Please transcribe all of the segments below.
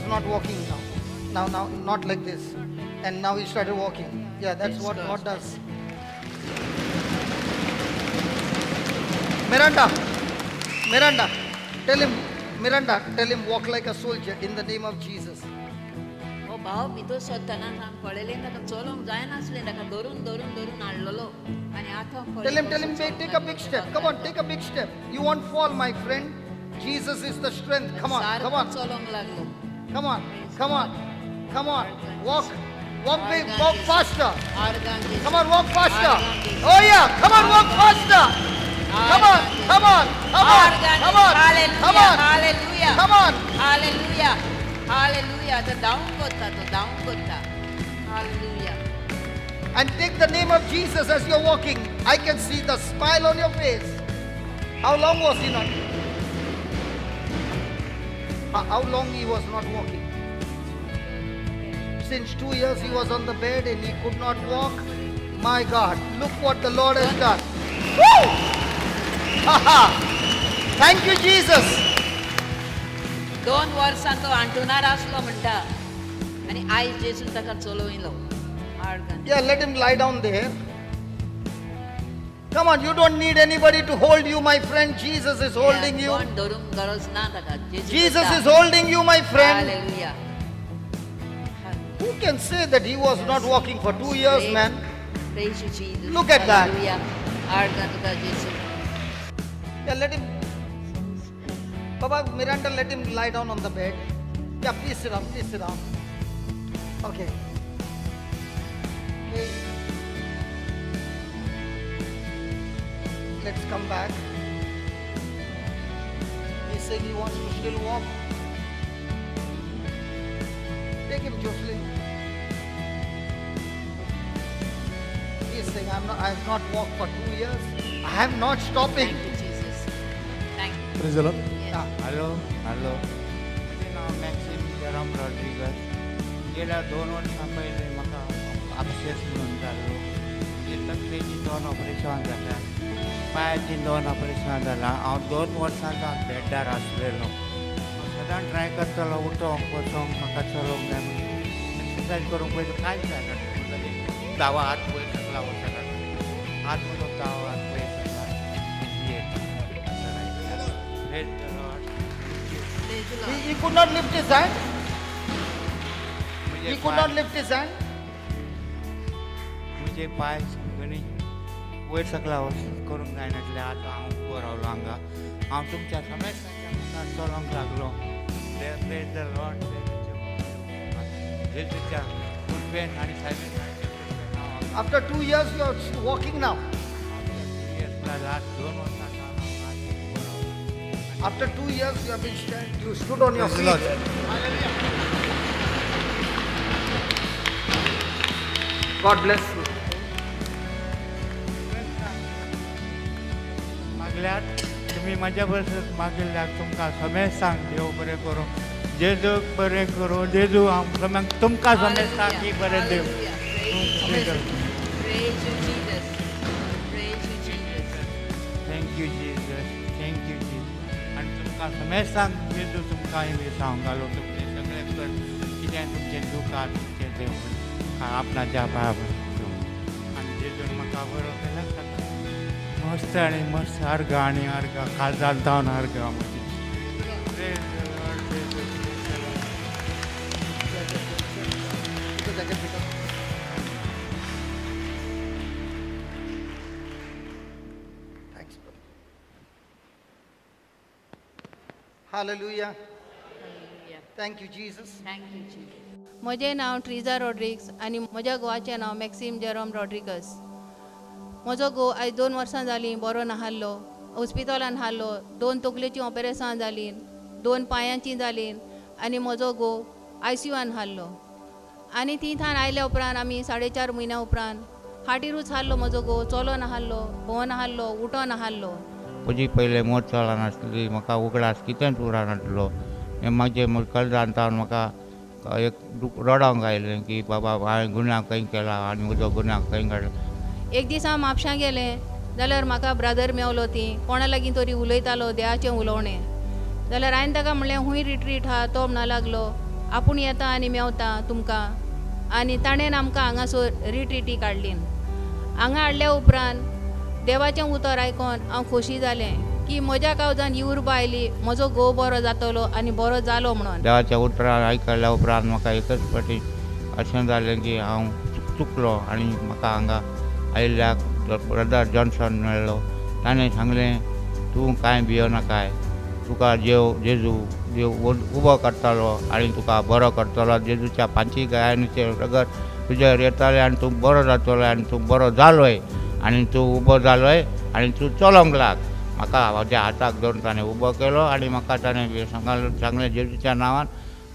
was not walking now. Now, not like this. And now he started walking. Yeah, that's what God does. Miranda, Miranda, tell him, Miranda, tell him walk like a soldier in the name of Jesus. हो भाव भितर सरतना सावन पळयलें ताका चलोवंक जायनासलें, ताका धरून धरून धरून हाडलेलो आनी आतां Tell him, take a big step. Come on, take a big step. You won't fall, my friend. Jesus is the strength. Come on, come on. चलोवंक लागलो. Come on, come on, come on. Walk, walk big, walk faster. Come on, walk faster. Oh yeah, come on, walk faster. Come on, come on, come on, come on, come on, hallelujah, come on. Hallelujah, hallelujah. तो धांवूंक कोत्ता, तो धांवूंक कोत्ता. Hallelujah. And take the name of Jesus as you're walking. I can see the smile on your face. How long was he not? How long he was not walking? Since 2 years he was on the bed and he could not walk. My God, look what the Lord has done. Woo! Ha ha! Thank you, Jesus. 2 वर्सां तो आंटुणार आसलो म्हणटा आनी आयज जेसून ताका चलोयलो. Yeah, let him lie down there. Come on, you don't need anybody to hold you, my friend. Jesus is holding you. Jesus is holding you, my friend. Hallelujah. Who can say that he was not walking for 2 years, man? Praise you, Jesus. Look at that. Yeah, let him. Baba, Miranda, let him lie down on the bed. Yeah, please sit down. Please sit down. Okay. Okay. Let's come back. He's saying he wants to still walk. Take him, Jocelyn. He's saying, I have not walked for 2 years. I am not stopping. Thank you, Jesus. Thank you. Praise the Lord. Yes. Hello, hello. म्हजें नांव मॅक्सिम Jerome Rodrigues. गेल्या 2 वर्सां पयलीं म्हाका अपसेस म्हणून जाल्लो. म्हजे तकलेची 2 ऑपरेशन जाल्या, पांयाची 2 ऑपरेशन जालां. हांव 2 वर्सां जावन बेड्डार आसलेलो. हांव सदांच ट्राय करतालो उठोंक बसोंक, म्हाका चलोवंक जाय म्हणून. एक्सरसायज करूंक पयलीं कांयच जायना. दावा हात वयर सकला वचना, हात म्हजो दावा हात वयर सकला येता. He could not lift his hand. He could not lift his hand. म्हजे पांय गणी वयर सकला करूंक जायनासले. आतां हांव उबो रावलो हांगा. हांव तुमच्या समेस्तांच्या मुखार चलोवंक लागलो. Praise the Lord. जेजूच्या कृपेन आनी soybean. After 2 years you are walking now. After 2 years, last 2 वर्सां. After 2 years you have been you stood on your feet. Hallelujah. God bless you. मागल्यार तुमी म्हाज्या बरोबर मागल्यार तुमकां समेस्तांक देव बरें करूं, जेजू बरें करूं, जेजू हांव तुमकां समेस्तांक बरें देव. Praise you, Jesus. Praise you, Jesus. Thank you, Jesus. Thank you, Jesus. आनी तुमकां समेस्तांक जेजू तुमकां सांग घालो तुमचें सगळें कर कितें तुमचें दूख आहा तुमचें देव आपणाच्या पांया आनी जेजून म्हाका बरो केला. मस्त आनी मस्त अर्गां आनी अर्गां काळजांत जावन अर्गां म्हजी. Hallelujah. Thank you, Jesus. Thank you, Jesus. म्हजें नांव ट्रिजा रॉड्रिग्स आनी म्हज्या घोवाचें नांव मॅक्सिम जेरोम रॉड्रिगस. म्हजो घोव आयज 2 वर्सां जालीं बरो नाहलो, हॉस्पिटलान हाडलो. 2 तकलेचीं ऑपरेसां जालीं, 2 पांयांचीं जालीं आनी म्हजो घोव आयसीयूआन हाडलो. आनी थंय थावन आयल्या उपरांत आमी 4.5 म्हयन्या उपरांत हाटीरूच हाडलो म्हजो घोव. चलो नाहलो, भोंवो नाहलो, उठो नाहलो. म्हजी पयलें मोट चलनासली, म्हाका उगडास कितेंच उरनासलो. म्हाजे कळजान जावन म्हाका एक रडोंक आयलें की बाबा हांवें गुन्यांव खंय केला आनी म्हजो गुन्यांव खंय घडला. एक दीस हांव म्हापशां गेलें जाल्यार म्हाका ब्रदर मेवलो. ती कोणा लागीं तरी उलयतालो देवाचें उलोवणें. जाल्यार हांवें ताका म्हणलें खूंय रिट्रीट आहा. तो म्हणा लागलो आपूण येता आनी मेवता तुमकां. आनी ताणें आमकां हांगासर रिट्रिटी काडली. हांगा हाडल्या उपरांत देवाचें उतर आयकोन हांव खोशी जालें की म्हज्या काळजान ही उर्बा आयली, म्हजो घोव बरो जातलो आनी बरो जालो म्हणून. देवाच्या उतरां आयकल्या उपरांत म्हाका एकच फावटी अशें जालें की हांव चुकलो आनी म्हाका हांगा आयिल्ल्याक ब्रदर जॉन्सन मेळ्ळो. ताणें सांगलें तूं कांय भियो नाकाय, तुका जेजू देव उबो करतलो आनी तुका बरो करतलो. जेजूच्या पांची गायांचें रगत तुजेर येतालें आनी तूं बरो जातलो आनी तूं बरो जालोय आनी तूं उबो जालोय आनी तूं चलोंक लाग. म्हाका म्हज्या हाताक धरून ताणें उबो केलो आनी म्हाका ताणें सांगलें जेजूच्या नांवान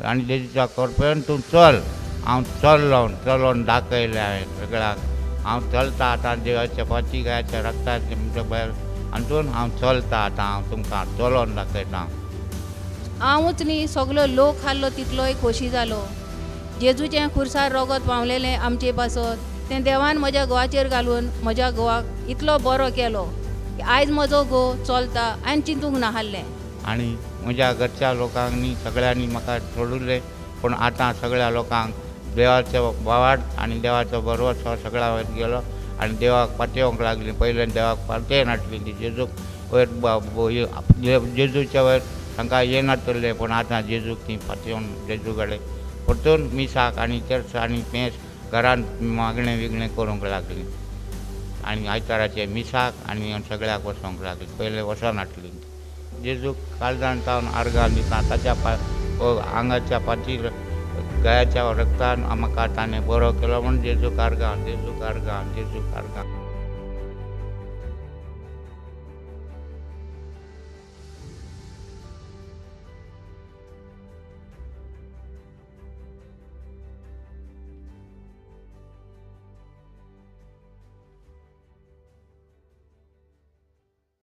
आनी जेजूच्या कृपेन तूं चल. हांव चल्लो, चलोन दाखयलें हांवें सगळ्यांक. हांव चलता आतां देवाच्या पांची गायाच्या रक्ताच्या म्हज्या भायर हातून हांव चलता आतां, हांव तुमकां चलोन दाखयता. हांवूच न्ही, सगलो लोक आहलो तितलोय खोशी जालो. जेजूचें खुर्सार रगत पावलेलें आमचे पासत तें देवान म्हज्या घोवाचेर घालून म्हज्या घोवाक इतलो बरो केलो की आयज म्हजो घोव चलता. हांवें चिंतूंक नासलें. आनी म्हज्या घरच्या लोकांनी सगळ्यांनी म्हाका सोडुल्लें, पूण आतां सगळ्या लोकांक देवाचो बोवाळ आनी देवाचो भरवंसो सगळ्या वयर गेलो आनी देवाक पातयेवंक लागली. पयल्यान देवाक पातयेनासली ती, जेजूक वयर जेजूच्या वयर तांकां येनासलें, पूण आतां जेजूक ती पातयेवन जेजू कडेन परतून मिसाक आनी चर्च आनी मेस घरांत मागणें विगणें करूंक लागली आनी आयताराचें मिसाक आनी सगळ्याक वचोंक लागली. पयलें वचनासली. जेजूक काळजान सावन आर्गां दिता. ताच्या आंगाच्या पांची गायाच्या रक्तान म्हाका ताणें बरो केलो म्हूण जेजूक आर्गां, जेजूक आर्गां, जेजूक आर्गां.